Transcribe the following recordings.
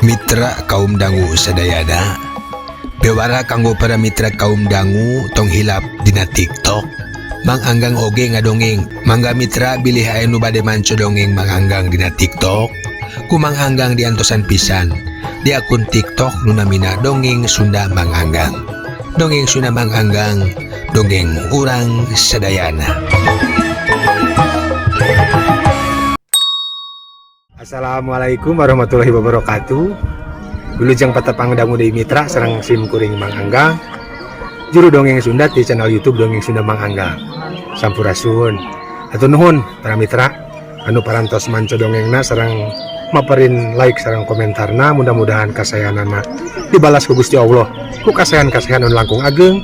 Mitra kaum dangu sadayana bewara kanggo para mitra kaum dangu tong hilap dina TikTok Mang Anggang oge ngadongeng mangga mitra bilih aya nu bade manco dongeng Mang Anggang dina TikTok ku Mang Anggang diantosan pisan di akun TikTok nu namina Dongeng Sunda Mang Anggang. Dongeng Sunda Mang Anggang, dongeng urang sadayana. Assalamualaikum warahmatullahi wabarakatuh. Wilujeng patepang dangu deui mitra sareng sim kuring Mang Anggang, juru dongeng Sunda di channel YouTube Dongeng Sunda Mang Anggang. Sampurasun. Hatur nuhun para mitra anu parantos manco dongengna sareng maperin like sareng komentarna, mudah-mudahan kasayanana dibalas ku Gusti Allah ku kasayan-kasayan anu langkung ageng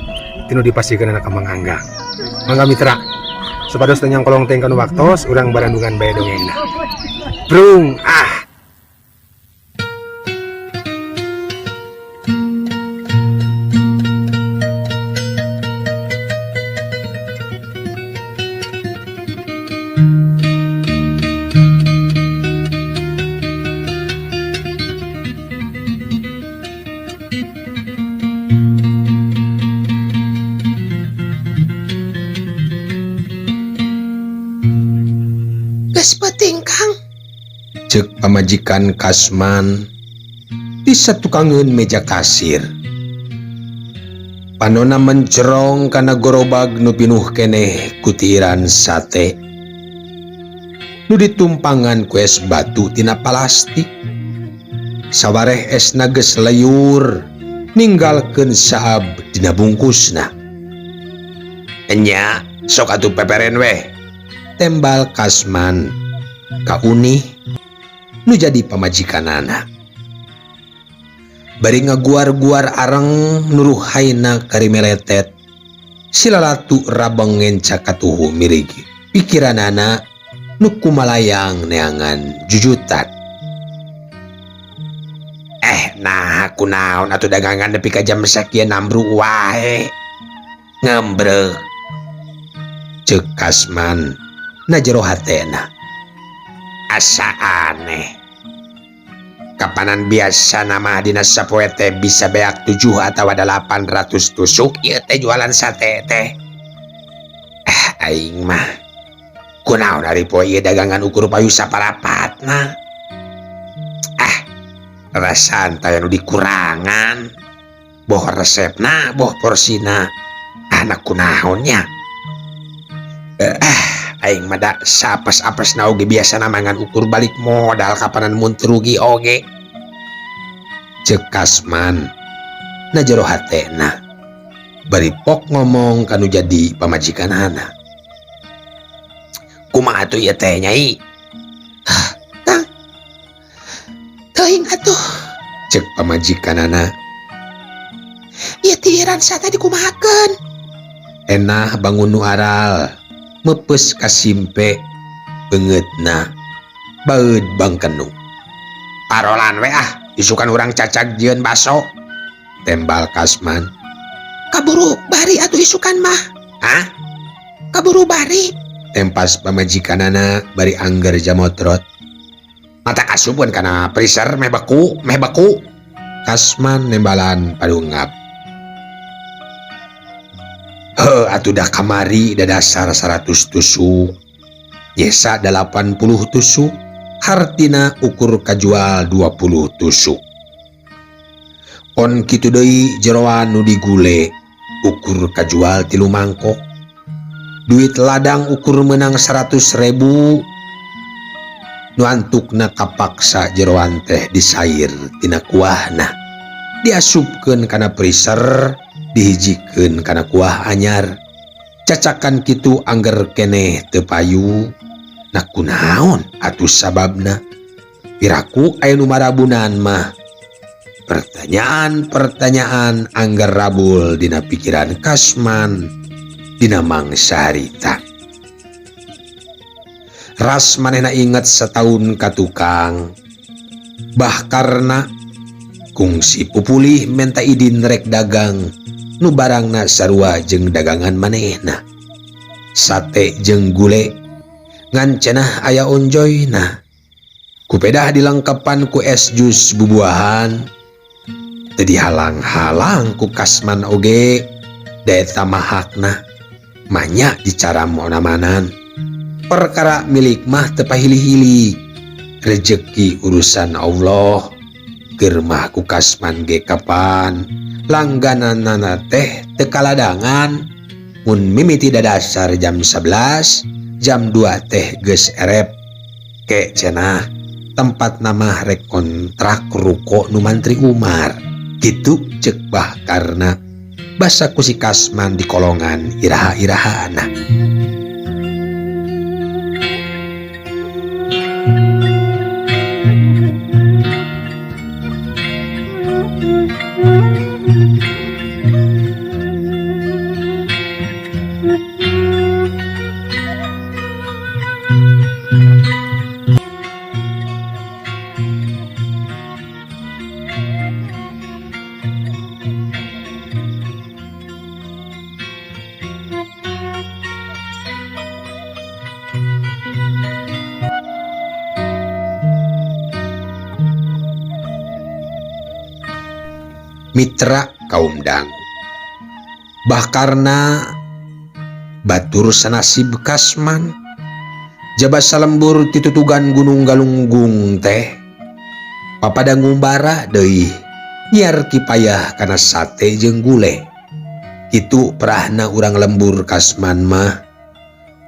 tinu dipasihkeun ka Mang Anggang. Mangga mitra supados teu nyangkolong teh kanu waktos urang barandungan bae dongengna. Brung ah. Geus peuting, Kang. Cek pamajikan Kasman di satukangeun meja kasir. Panona mencerong kana gorobag nu pinuh keneh kutiran sate nu ditumpangan ku es batu tina palastik. Sawareh esna geus leyur ninggalkeun saab dina bungkusna. Enya sok atuh peperen weh, tembal Kasman ka Unih nu jadi pamajikanana. Bari ngaguar-guar areng nuruhaina karimeletet, silalatu rabeng ngenca katuhu mirig pikiranana nu kumalayang neangan jujutan. Nah kunaon atuh dagangan nepi ka jam sakieu nambru wae. Ngembrek. Ceuk Kasman na jero hatena. Asa aneh. Kapanan biasa nama dina sapoe teh bisa beak 7 atawa 800 tusuk ieu teh jualan sate teh. Aing mah kunaon ari poe ieu dagangan ukur payu saparapatna. Rasaan teh anu dikurangan. Boh resepna, boh porsina. Anak kunaonnya. Aing mah da sapes-apesna oge biasana mangan ukur balik modal kapanan mun teu rugi oge. Ceuk Kasman na jero hatena. Bari pok ngomong kanu jadi pamajikanana. Kumaha atuh ieu teh nyai? Hah, Kang. Teuing atuh. Ceuk pamajikanana. Ieu tiiran sate dikumahakeun? Enah bangun nu aral, mepes kasimpe beungeutna baeud bangkenu. Parolan we ah, isukan urang cacag jieun baso. Tembal Kasman. Kaburu bari atuh isukan mah. Hah? Kaburu bari. Tempas pamajikanana bari angger jamotrot. Mata kasupun kana freezer meh beku, meh beku. Kasman nembalan padungap. Heuh atuh dah kamari da dasar 100 tusuk. Nyesa 80 tusuk, hartina ukur kajual 20 tusuk. On kitu deui jeroan nu digule, ukur kajual 3 mangkok. Duit ladang ukur menang 100.000. Nu antukna kapaksa jeroan teh disair tina kuahna. Diasupkeun kana freezer, dihijikeun kana kuah anyar. Cacakan kitu angger keneh teu payu. Nah kunaon atuh sababna? Piraku aya nu marabunan mah. Pertanyaan-pertanyaan angger rabul dina pikiran Kasman dina mangsa harita. Ras manehna inget setahun ka tukang. Bah karena kungsi pupulih menta idin rek dagang nu barangna sarua jeung dagangan manehna. Sate jeung gule ngan cenah aya onjoyna. Kupedah dilengkepan ku es jus bubuahan. Teu dihalang-halang ku Kasman oge da eta mah hakna. Manya dicaram onamanan. Perkara milik mah teu pahili-hili. Rejeki urusan Allah. Keur mah ku Kasman ge kapan langgananana teh teu kaladangan. Mun mimiti dadasar jam 11, jam 2 teh geus erep. Ke cenah tempat nama rek kontrak ruko nu Mantri Umar. Gitu cek Bah Karna basa ku si Kasman di kolongan iraha-irahana. Mitra kaum dangu. Bah Karna batur sanasib Kasman jaba salembur titutugan Gunung Galunggung teh papada ngumbara deui nyiar kipayah kana sate jeung gule. Kitu perahna urang lembur Kasman mah.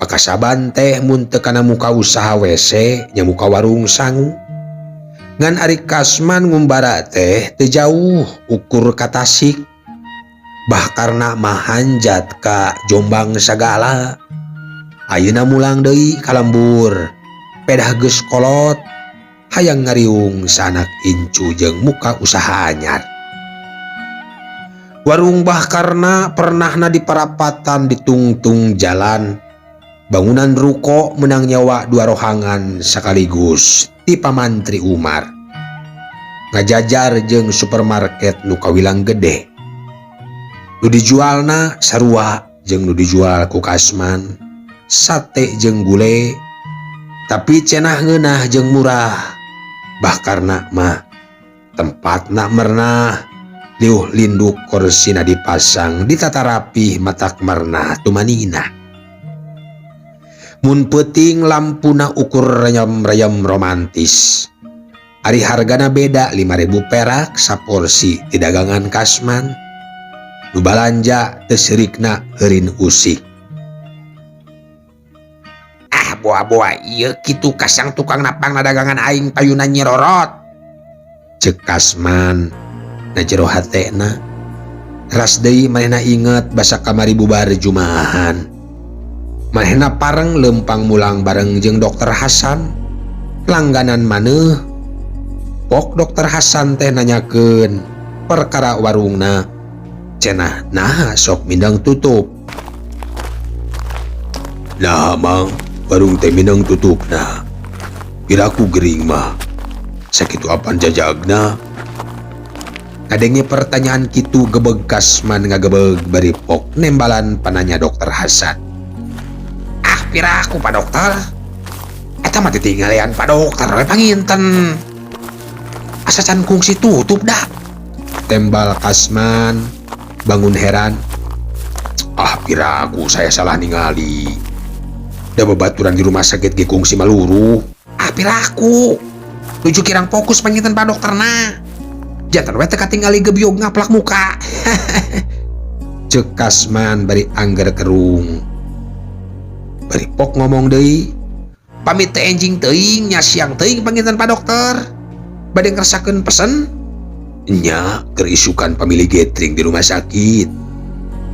Pakasaban teh mun teu kana muka usaha WC nya muka warung sangu. Ngan ari Kasman ngumbara teh teu jauh ukur ka Tasik. Bah Karna mah hanjat ka Jombang sagala. Ayeuna mulang deui ka lembur. Pedah geus kolot hayang ngariung sanak incu jeung muka usaha anyar. Warung Bah Karna pernahna di parapatan ditungtung jalan. Bangunan ruko menang nyawa dua rohangan sekaligus ti Pamantri Umar. Ngajajar jeung supermarket nu kawilang gede. Nu dijualna sarua jeung nu dijual ku Kasman, sate jeung gule, tapi cenah ngeunah jeung murah. Bah Karna mah tempatna mernah, liuh linduk korsina dipasang ditata rapih matak mernah tumanina. Mun peuting lampuna ukur reyem-reyem romantis. Ari hargana beda 5.000 perak saporsi ti dagangan Kasman. Nu balanja teu seurikna heurin usik. Ah boa-boa ieu kitu kasang tukang napang dagangan aing payuna nyirorot. Ceuk Kasman na jero hatena. Ras deui manehna inget basa kamari bubar jumaahan. Manehna pareng lempang mulang bareng jeung Dokter Hasan. Langganan maneuh. Pok Dokter Hasan teh nanyakeun perkara warungna. Cenah nah sok mindeng tutup. Nah mang warung teh mindeng tutupna. Piraku gering mah. Sakitu apan jajagna. Kadenge pertanyaan kitu gebeg Kasman ngagebeg bari pok nembalan pananya Dokter Hasan. Ah piraku Pak Dokter. Eta mah ditinggalian Pak Dokter we panginten. Asa can kungsi tutup dah. Tembal Kasman bangun heran. Ah piraku saya salah ningali. Da babaturan di rumah sakit ge kungsi maluruh. Ah piraku. Nuju kirang fokus panginten Pak Dokterna. Jantan we teu katingali gebyog ngaplak muka. Ceuk Kasman bari angger kerung. Bari pok ngomong deui. Pamit teh enjing teuing nya siang teuing panginten Pak Dokter. Bade ngersakeun pesen? Nya keur isukan pamili gathering di rumah sakit.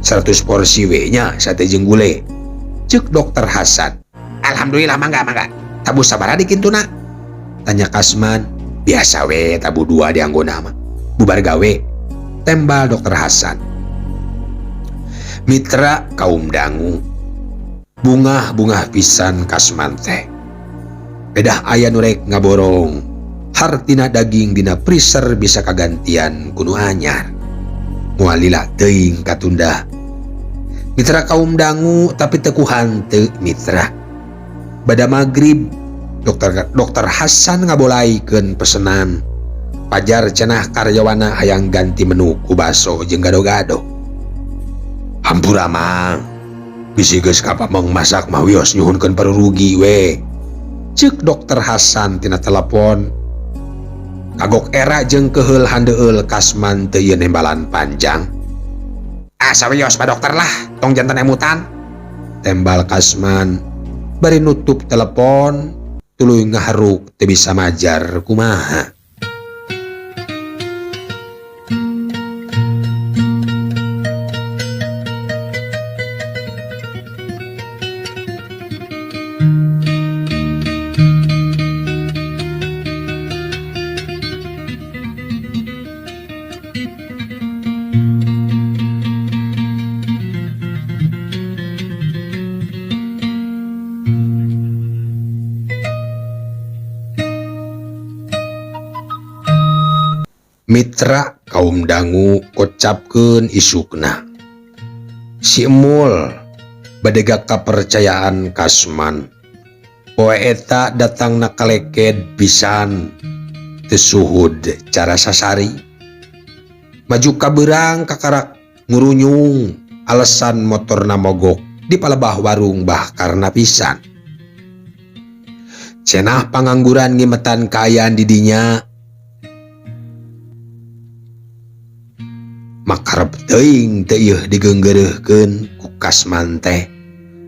100 porsi we nya sate jeung gule. Ceuk Dokter Hasan. Alhamdulillah mangga mangga. Tabu sabaraha dikintuna? Tanya Kasman. Biasa we tabu 2 dianggona mah. Bubar gawe. Tembal Dokter Hasan. Mitra kaum dangu. Bungah-bungah pisan Kasman teh. Pedah aya nu rek ngaborong. Hartina daging dina freezer bisa kagantian ku nu anyar. Moal lila teuing katunda. Mitra kaum dangu tapi teu ku hanteu mitra. Bada magrib Dokter Hasan ngabolaikeun pesenan. Pajar cenah karyawana hayang ganti menu ku baso jeung gado-gado. Hampura Mang, bisi geus kapameng masak mah wios nyuhunkeun parurugi we. Ceuk Dokter Hasan tina telepon. Kagok era jeung keheul handeueul Kasman teu ieu nembalan panjang. Ah sawios Pak Dokter lah, tong jantan emutan. Tembal Kasman bari nutup telepon tuluy ngaharuk teu bisa majar kumaha. Mitra kaum dangu kocapkeun isukna. Si Emul badega kapercayaan Kasman. Poe eta datangna kaleked pisan teu suhud cara sasari. Maju kabeurang kakarak ngurunyung alasan motorna mogok di palebah warung bah karna pisan. Cenah pangangguran ngimetan kaayaan didinya. Makarep teuing teu ieuh digeunggeureuhkeun ku Kasman teh.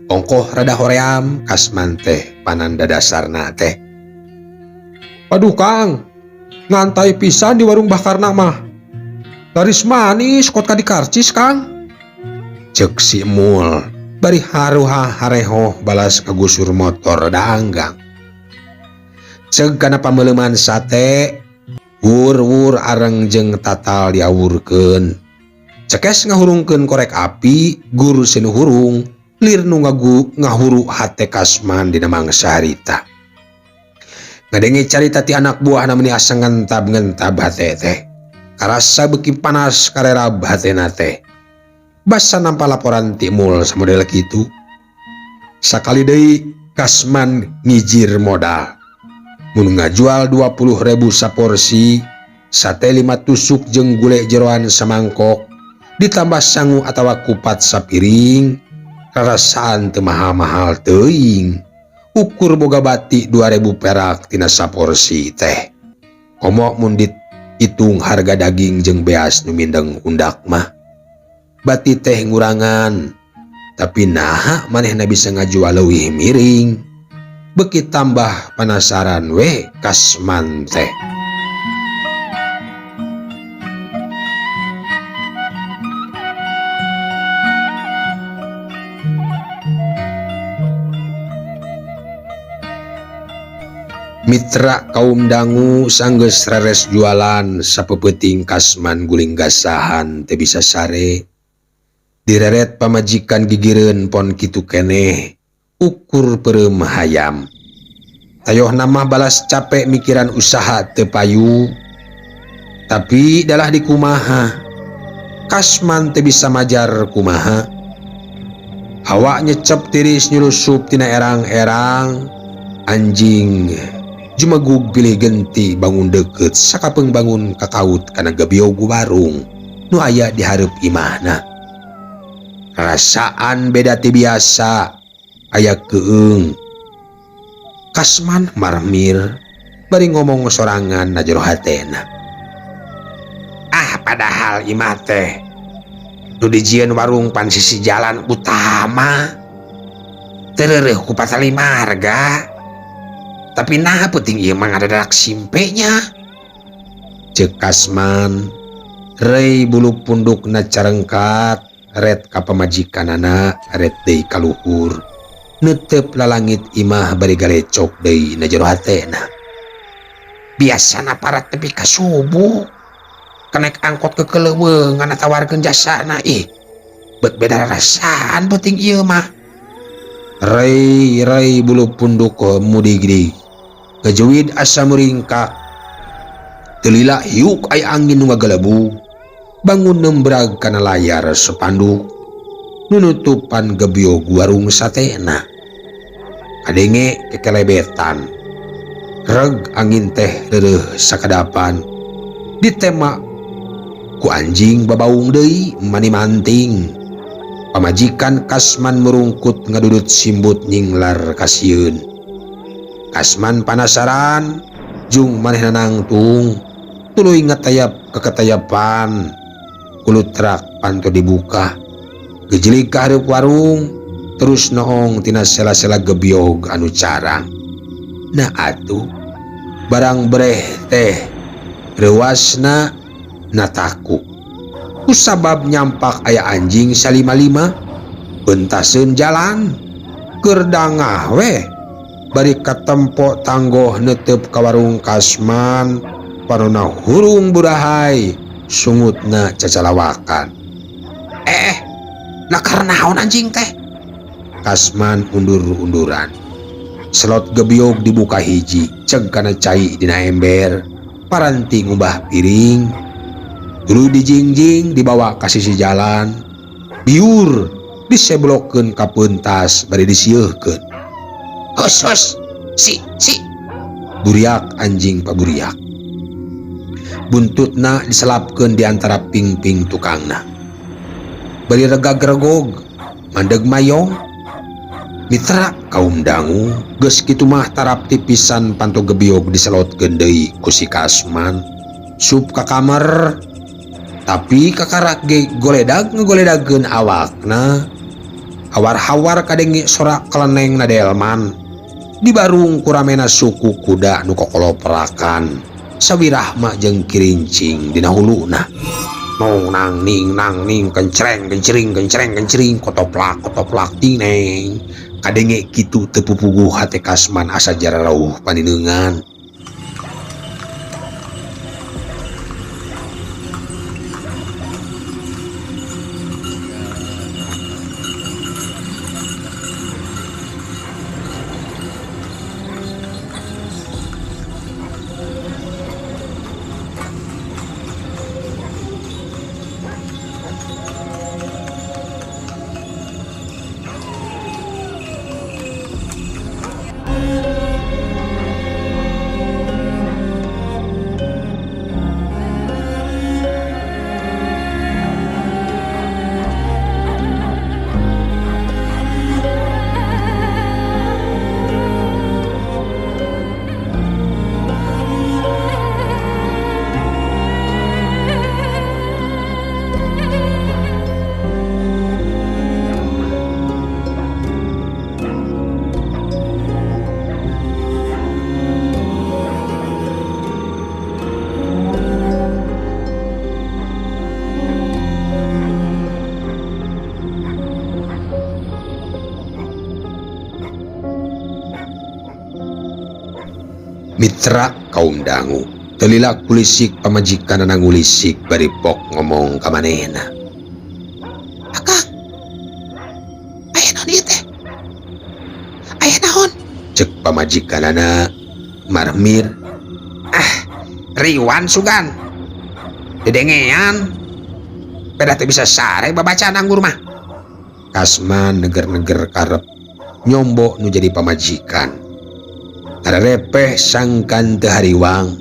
Ongkoh rada hoream Kasman teh pananda dasarna teh. Aduh Kang, ngantai pisan di warung Bakarna mah. Laris manis kot ka dikarcis Kang. Ceuk si Emul bari haruha harehoh balas kagusur motor rada anggang. Ceuk kana pameuleuman sate, wur-wur areng jeung tatal diawurkeun. Cekes ngahurungkeun korek api, gur sinu hurung, lir nu ngahuru hate Kasman dina mangsa harita. Ngadenge carita ti anak buahna meuni asa ngentab-ngentab hate teh. Karasa beuki panas karerab hatena teh. Basa nampa laporan ti Emul samodel kitu. Sakali deui Kasman ngijir modal. Mun ngajual 20.000 saporsi, sate 5 tusuk jeung gule jeroan samangkok, ditambah sangu atawa kupat sapiring, rarasaan teu mahal-mahal teuing. Ukur boga bati 2.000 perak tina saporsi teh. Komo mun dihitung harga daging jeung beas nu mindeng undak mah. Bati teh ngurangan, tapi naha manehna bisa ngajual leuwih miring. Beuki tambah penasaran we Kasman teh. Mitra kaum dangu sanggeus reres jualan sapeupeting Kasman guling gasahan teu bisa sare. Direret pamajikan gigireun pon kitu keneh ukur peureum hayam. Tayohna mah balas capek mikiran usaha teu payu. Tapi dalah dikumaha. Kasman teu bisa majar kumaha. Hawa nyecep tiris nyulusup tina erang-erang. Anjing jumegug pilih genti bangun deket sakapeung bangun kakaut kana gebiog warung nu aya di hareup imahna. Rasaan beda ti biasa aya keung. Kasman marmir bari ngomong sorangan na jero hatena. Ah padahal imah teh nu dijieun warung pan sisi jalan utama. Teu ku patali marga. Tapi nah penting ieu mah ngadadak simpenya. Ceuk Kasman rei bulu pundukna carengkat ret ka pamajikanana ret deui ka luhur. Neuteup lalangit imah bari galecok deui na jero hatena. Biasana parat tepi ka subuh. Kenek angkot ke keleuweungan tawarkeun jasana ih. Bet beda rasaan penting ieu mah. Rei rei bulu punduk mudigdig. Ngajuwid asa muringkak. Teu lila hiuk aya angin nu ngagelebu. Bangun nembrag kana layar sepanduk. Nunutupan gebyog warung satena. Kadenge kekelebetan. Reg angin teh reureuh sakadapan ditema ku anjing babaung deui mani manting. Pamajikan Kasman murungkut ngadudut simbut nyinglar kasieun. Kasman panasaran jung manehna nangtung tuluy ngetayap keketayapan. Kulutrak panto dibuka gejelig ka hareup warung terus noong tina sela-sela gebyog anu carang. Nah atuh barang breh teh reuasna nataku kusabab nyampak aya anjing salima-lima bentaseun jalan keur dangah weh bari katempo tanggoh netep ka warung Kasman panona hurung burahai sungutna cacalawakan. Nakar naon anjing teh? Kasman undur-unduran. Selot gebyog dibuka hiji, ceg kana cai dina ember, paranti ngubah piring. Tuluy dijingjing dibawa ka sisi jalan. Biur diseblokeun ka peuntas bari disieukkeun. Hus hus, si si. Buriak anjing paburiak. Buntutna diselapkeun di antara ping-ping tukangna. Bari regag-regog, mandeg mayong. Mitra kaum dangu geus kitu mah tarap tipisan panto gebyog diselotkeun deui ku si Kasman. Sup ka kamar tapi kakarak ge goledag ngegoledagkeun awakna. Hawar-hawar kadenge sorak keleneng na delman. Di barung kuramena suku kuda nu kokoloprakan. Sawirahma jeung kirincing dina huluna. Nong nang ning nang ning kencreng kencring kencreng kencring kotoplak kotoplak tineng. Kadenge kitu teu pupuguh hate Kasman asa jararauh panineungan. Mitra kaum dangu telila kulisik pamajikan ngulisik bari pok ngomong ka manehna. Akang, aya naon ieu teh? Aya naon? Cek pamajikanana marmir. Ah, riwan sugan. Dedengean. Beda teu bisa sare babacaan anggur mah. Kasman neger-neger karep nyombo nu jadi pamajikan. Tarepeh sangkan teu hariwang.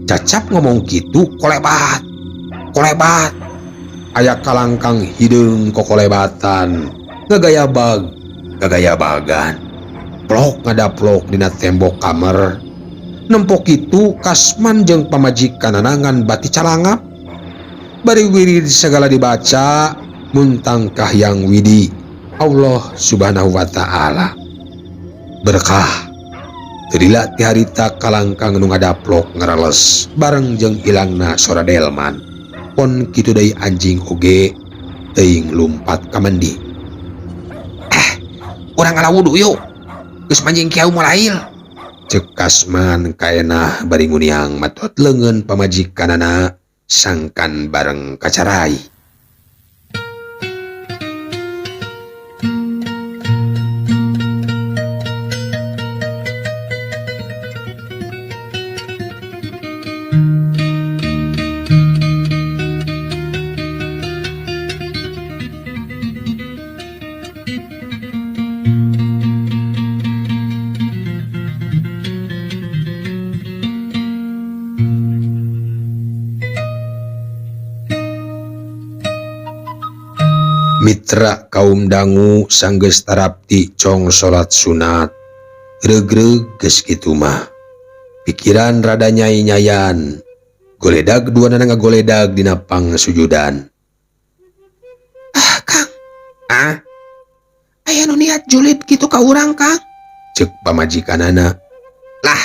Cacap ngomong kitu kolebat. Kolebat. Aya kalangkang hideung kokolebatan. Ngagayabag, gagayabagan. Plok ngadaplok dina tembok kamar. Nempok kitu Kasman jeung pamajikan ngan bati calangap. Bari wirid segala dibaca muntang kahyang widi Allah Subhanahu wa ta'ala. Berkah teu ti harita kalangkang nu ngadaplok ngarales bareng jeung ilangna sora delman. Pon kitu deui anjing oge teuing lumpat ka mandi. Urang ngala wudu yuk. Geus manjing kieu mulail. Cek Kasman kaenah bari nguniang matot leungeun pamajikanana sangkan bareng kacarai. Mitra kaum dangu sanggeus tarapti cong salat sunat. Regreg geus kitu mah. Pikiran rada nyai-nyayan. Goledag duanana ngagoledag dina pangsujudan. Ah, Kang. Ah? Aya nu niat julid kitu ka urang, Kang? Ceuk pamajikanana. Lah,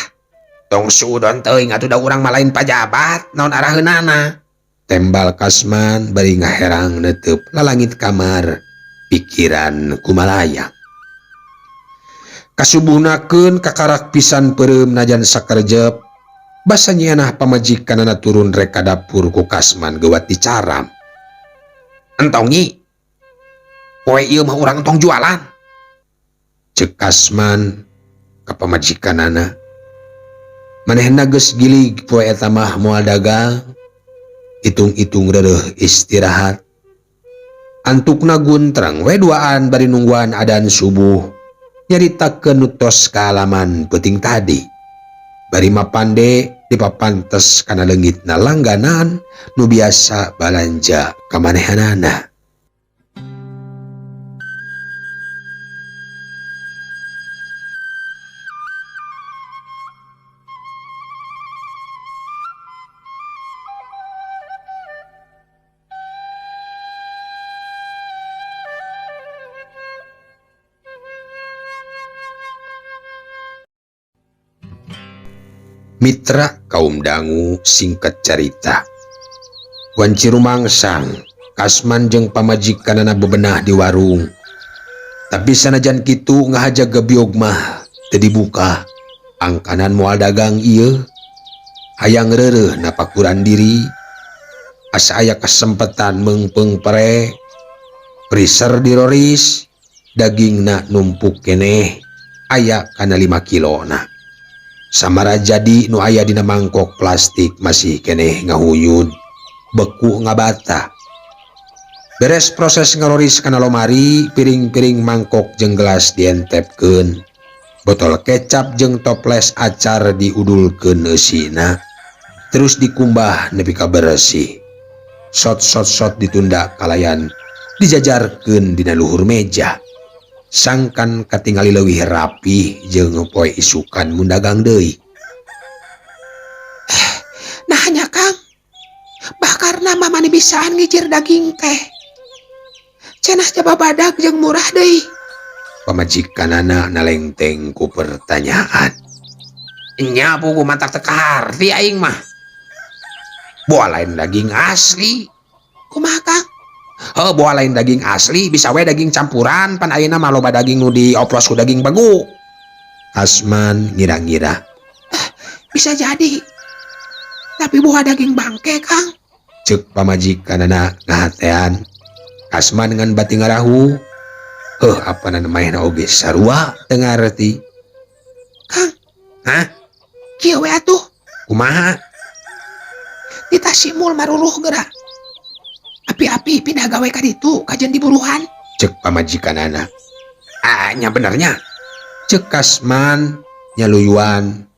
tong suudon teuing atuh da urang mah lain pajabat, naon araheunana. Tembal Kasman bari ngaherang netep lalangit kamar, pikiran kumalayang. Kasubuhnakeun kakarak pisan peureum najan sakerjep, basa nyianah pamajikanana turun rek ka dapur ku Kasman geuwat dicaram. Entong nyi, poe ieu mah urang entong jualan. Ceuk Kasman ka pamajikanana. Manehna geus gilig poe eta mah moal dagang, hitung-hitung reureuh istirahat. Antukna guntreng we duaan bari nungguan adan subuh, nyaritakeun nu tos kaalaman peuting tadi. Bari mapande dipapantes kana leungitna langganan nu biasa balanja ka manehanana. Mitra kaum dangu singkat carita. Wanci rumangsang, Kasman jeung pamajikanana bebenah di warung. Tapi sanajan kitu ngahaja gebyog mah teu dibuka. Angkanan moal dagang ieu. Hayang reureuh napakuran diri. Asa aya kesempatan meungpeung pere. Freezer diroris, dagingna numpuk keneh, aya kana 5 kilona. Samara jadi nu aya dina mangkok plastik masih keneh ngahuyun, beku ngabata. Beres proses ngaroris kana lomari, piring-piring mangkok jeung gelas dientepkeun. Botol kecap jeung toples acar diudulkeun eusina. Terus dikumbah nepi ka beresih. Sot-sot-sot ditunda kalayan dijajarkeun dina luhur meja. Sangkan katingali leuwih rapih jeung poe isukan mun dagang deui. Nah nya Kang, bakarna mah mani bisaan ngijir daging teh. Cenah jaba badag jeung murah deui. Pamajikanana nalengteng ku pertanyaan. Nya pugu matak teu kaharti aing mah. Boa lain daging asli. Kumaha Kang? Heuh, boa lain daging asli, bisa we daging campuran, pan ayeuna mah loba daging nu dioplos ku daging begu. Kasman ngira-ngira. Bisa jadi. Tapi boa daging bangke, Kang. Ceuk pamajikanana ngahatean. Kasman ngan bati ngarahu. Heuh, apanan manehna oge sarua teu ngarti. Kang. Hah? Kieu we atuh. Kumaha? Titah simul maruruh geura. Api-api pindah gawe ka ditu kajen diburuhan. Ceuk pamajikanana. Ah, nya benernya. Ceuk Kasman nyaluyuan.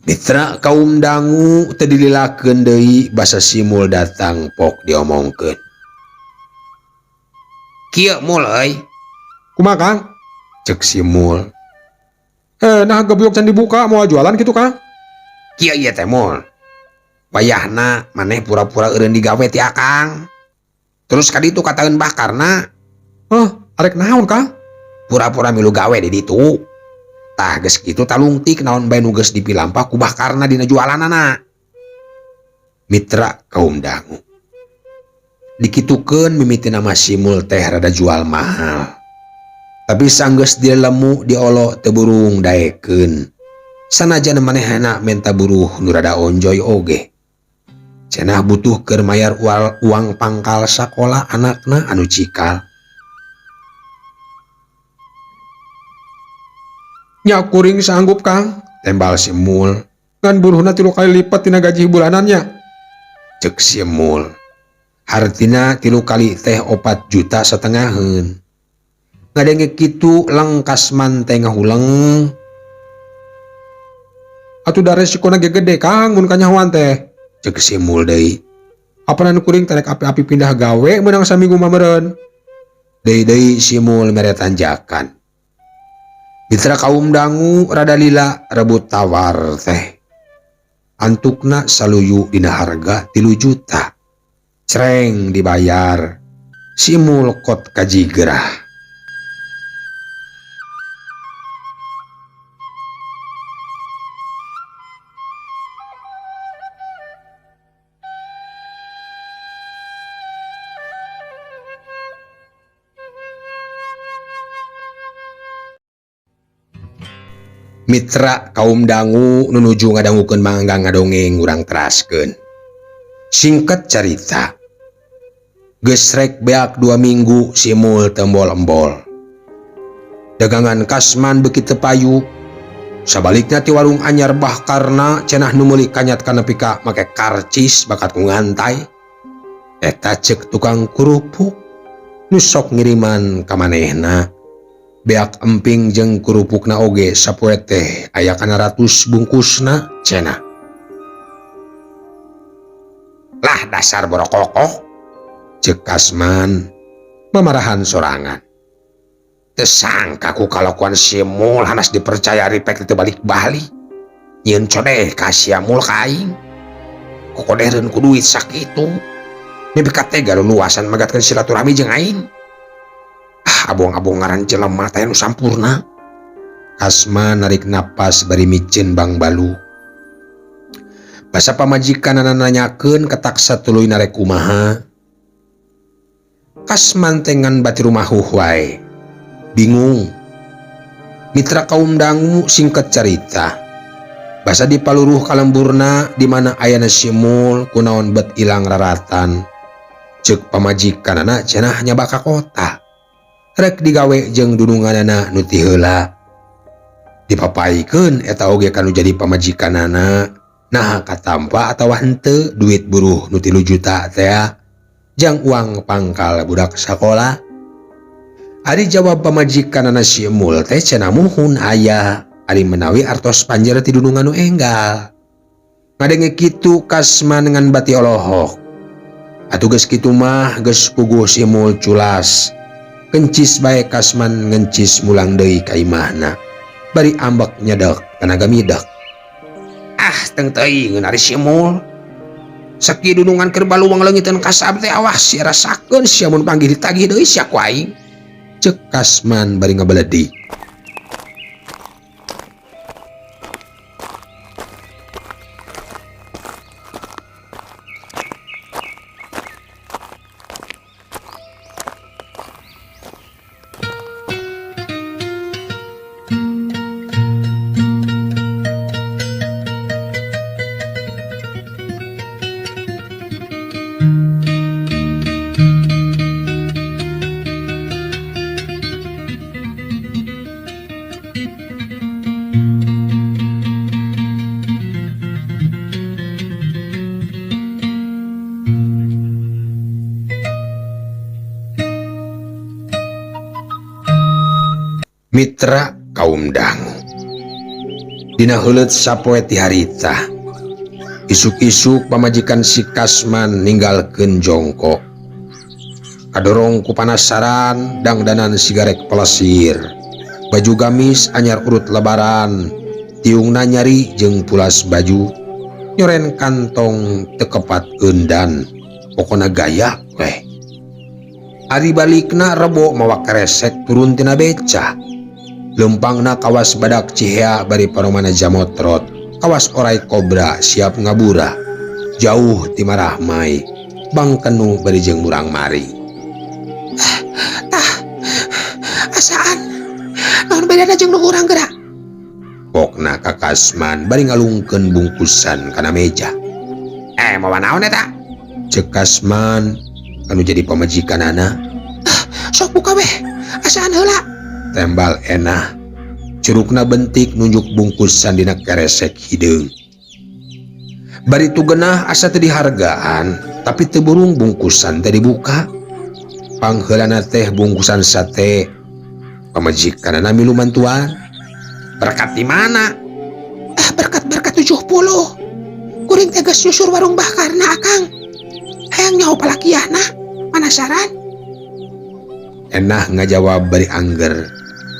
Mitra kaum dangu teu dililakeun deui basa simul datang pok diomongkeun. Kieu mul euy. Kumaha Kang? Ceuk simul. Nah gebyok can dibuka moal jualan kitu Kang? Kieu ieu teh mul. Wayahna maneh pura-pura eureun digawe ti Akang. Terus ka ditu kataeun Bakarna. Hah, arek naon Kang? Pura-pura milu gawe di ditu. Tah geus kitu talungtik naon bae nu geus dipilampah ku Bakarna dina jualanana. Mitra kaum dangu. Dikitukeun mimitina mah simul teh rada jual mahal. Tapi sanggeus dilemu diolo teu burung daekeun. Sanajan manehna menta buruh nu rada onjoy oge. Cenah butuh keur mayar uang pangkal sakola anakna anu cikal. Nya kuring sanggup Kang, tembal si Mul. Ngan buruhna 3 kali lipat tina gaji bulanannya. Cek si Mul. Hartina 3 kali teh 4 juta setengaheun. Ngadenge kitu lengkas man teh ngahuleng. Atuh da resikona ge gede Kang mun kanyahoan teh. Cek si Mul deui. Apanan kuring terek api-api pindah gawe menang saminggu mah meureun. Deui-deui si Mul mere tanjakan. Mitra kaum dangu rada lila rebut tawar teh. Antukna saluyu dina harga 3 juta. Cereng dibayar. Si Mul kot kajigerah. Mitra kaum dangu nunuju ngadangukeun Mang Anggang ngadongeng urang teraskeun. Singkat carita, geus rek beak 2 minggu si Mul tembol-embol. Dagangan Kasman beuki teu payu. Sabalikna ti warung anyar Bah Karna cenah nu meuli kanyat kana nepi ka make karcis bakat ku ngantai. Eta ceuk tukang kerupuk nu sok ngiriman ka manehna. Beak emping jeung kerupukna oge sapoe teh aya kana ratus bungkusna cenah. Lah dasar borokokoh, ceuk Kasman mamarahan sorangan. Teu sangka ku kalakuan si Mul hanas dipercaya ripek teu balik-balik. Nyieun codeh ka sia Mul ka aing. Kokodereun ku duit sakitu. Nepi ka tega luluasan magatkeun silaturahmi jeung aing. Ah, abong-abong ngaran jelema teh nu sampurna. Kasman narik napas bari miceun bangbalu. Basa pamajikanana nanyakeun ketak satuluy narek kumaha. Kasman teh ngan bati rumahuh wae. Bingung. Mitra kaum dangu singkat carita. Basa dipaluruh kalemburna di mana ayana si Mul kunaon bet ilang raratan. Ceuk pamajikanana cenah nyaba ka kota. Rek digawe jeung dununganana nu ti heula. Dipapaikeun eta oge kanu jadi pamajikanana. Nah katampa atawa henteu duit buruh nu 3 juta tea jang uang pangkal budak sakola. Ari jawab pamajikanana si Mul teh cenah muhun aya ari menawi artos panjer ti dunungan nu enggal. Ngadenge kitu Kasman ngan bati olohok. Atuh geus kitu mah geus puguh si Mul culas. Kencis bae Kasman ngencis mulang deui ka imahna. Bari ambek nyedek tenaga midek. Ah teng teuing ari si Mul. Saki dunungan keur baluang leungiteun kasab teh awas sia rasakeun sia mun panggih ditagih deui sia ku aing. Ceuk Kasman bari ngabeledi. Mitra kaum dangu dina heuleut sapoe ti harita. Isuk-isuk pamajikan si Kasman ninggalkeun jongkok. Kadorong ku panasaran dangdanan sigarek pelesir. Baju gamis anyar urut lebaran, tiungna nyari jeung pulas baju. Nyoren kantong tekepat eundan, pokona gaya weh. Ari balikna rebo mawa keresek turun tina beca. Lempangna kawas badak cihea bari paromana jamotrot, kawas orai kobra siap ngabura. Jauh ti marahmai, bangkenu bari jeung murang mari. Tah, asaan naon bedana jeung nu urang geura? Pokna ka Kasman bari ngalungkeun bungkusan kana meja. Mawa naon eta? Ceuk Kasman anu jadi pamajikanana. Ah, sok buka weh, asaan heula. Tembal enah. Curugna bentik nunjuk bungkusan dina keresek hideung. Bari tu genah asa teu dihargaan, tapi teu burung bungkusan teh dibuka. Pangheulana teh bungkusan sate. Pamajikanana milu mantuan. Berkat di mana? Ah, berkat-berkat 70. Kuring teh geus nyusur warung Bah Karna akang. Hayang nyaho palakiahna, panasaran. Enah ngajawab bari angger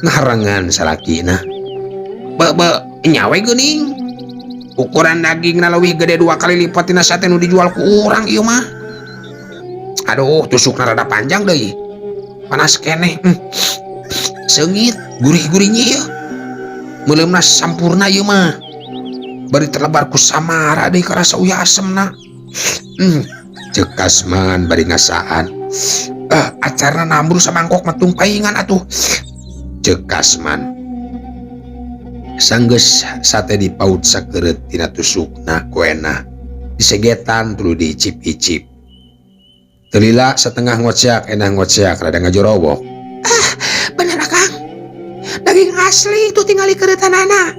ngaharangan salakina. Be be nya we geuning. Ukuran dagingna leuwih gede 2 kali lipat tina sate nu dijual ku urang ieu mah. Aduh, tusukna rada panjang deui. Panas keneh. Seungit, gurih-gurihnya ieu. Meuleumna sampurna ieu mah. Bari terlebar ku samara deui karasa uyah asemna. Ceuk Kasman bari ngasaan. Acarna nambur samangkok metung paingan atuh. Ceuk Kasman. Sanggeus sate dipaut sakeureut tina tusukna kuena. Disegetan tuluy diicip-icip. Teu lila setengah ngoceak enah ngoceak rada ngajorowok. Ah, bener Akang. Daging asli itu tingali keureutanana.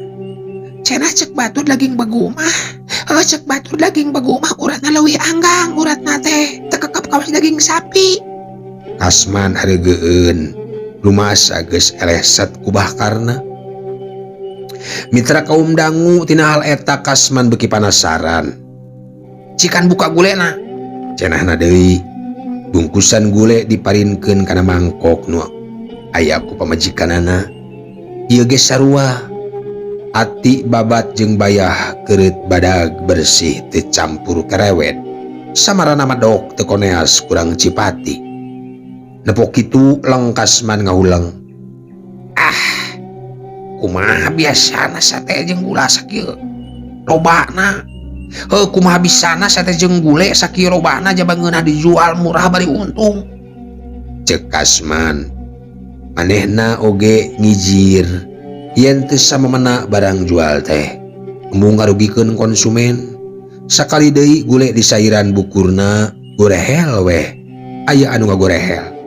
Cenah cek batur daging begu mah. Heuh, cek batur daging begu mah uratna leuwih anggang, uratna teh tekekep kawas daging sapi. Kasman hareugeun. Lumasa geus eleh set ku bakarna. Mitra kaum dangu tina hal eta Kasman beuki panasaran. Cikan buka gulena. Cenahna deui. Bungkusan gule diparinkeun kana mangkok nu aya ku pamajikanana. Ieu ge sarua. Ati babat jeung bayah keureut badag bersih teu campur kerewet. Samarana medok teu koneas kurang Cipati. Nepok kitu leng Kasman ngahuleng. Ah, kumaha biasana sate jeung gula sakieu lobana. Heuh, kumaha bisana sate jeung gule sakieu lobana jaba ngeunah dijual murah bari untung. Ceuk Kasman. Manehna oge ngijir yen teu samemena barang jual teh. Embung ngarugikeun konsumen. Sakali deui gule disairan bukurna gorehel weh. Aya anu ngagorehel.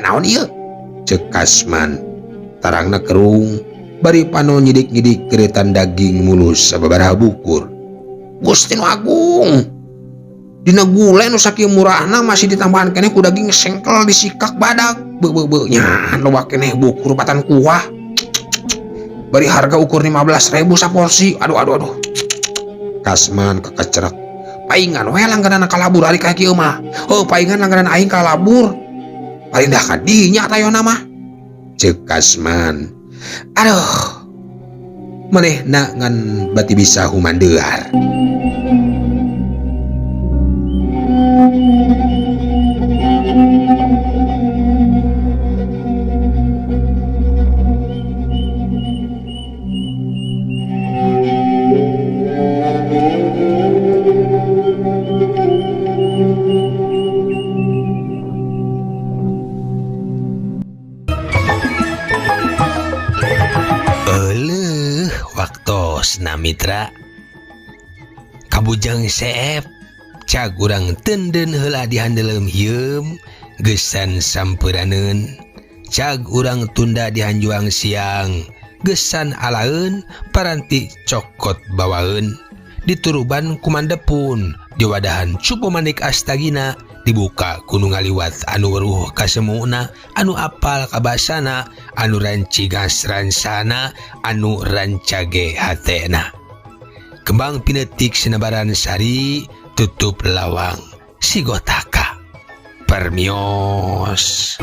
Naon ieu? Ceuk Kasman. Tarangna kerung bari pano nyidik-nyidik keretan daging mulus sababaraha bukur. Gusti nu Agung. Dina gule nu sakieu murahna masih ditambahan keneh ku daging sengkel disikak badag. Be be be nya loba keneh bukur batan kuah. Bari harga ukur 15.000 saporsi. Aduh aduh aduh. Kasman kekecerak. Paingan we langganan kalabur ari ka kieu mah. Heuh, paingan langganan aing kalabur. Paling dah kadinya tayona mah. Ceuk Kasman. Aduh. Manehna ngan bati bisa humandear. Waktosna mitra. Kabujang seep cag urang tenden heula dihandeleum hieum geusan sampeunaneun. Cag urang tunda dihanjuang siang geusan alaeun paranti cokot bawaeun. Dituruban kumandepun diwadahan cupu manik astagina dibuka kudu ngaliwat anu weruh kasemuna anu apal kabasana anu rancigas ransana anu rancage hatena. Kembang pinetik sinebaran sari tutup lawang sigotaka permios.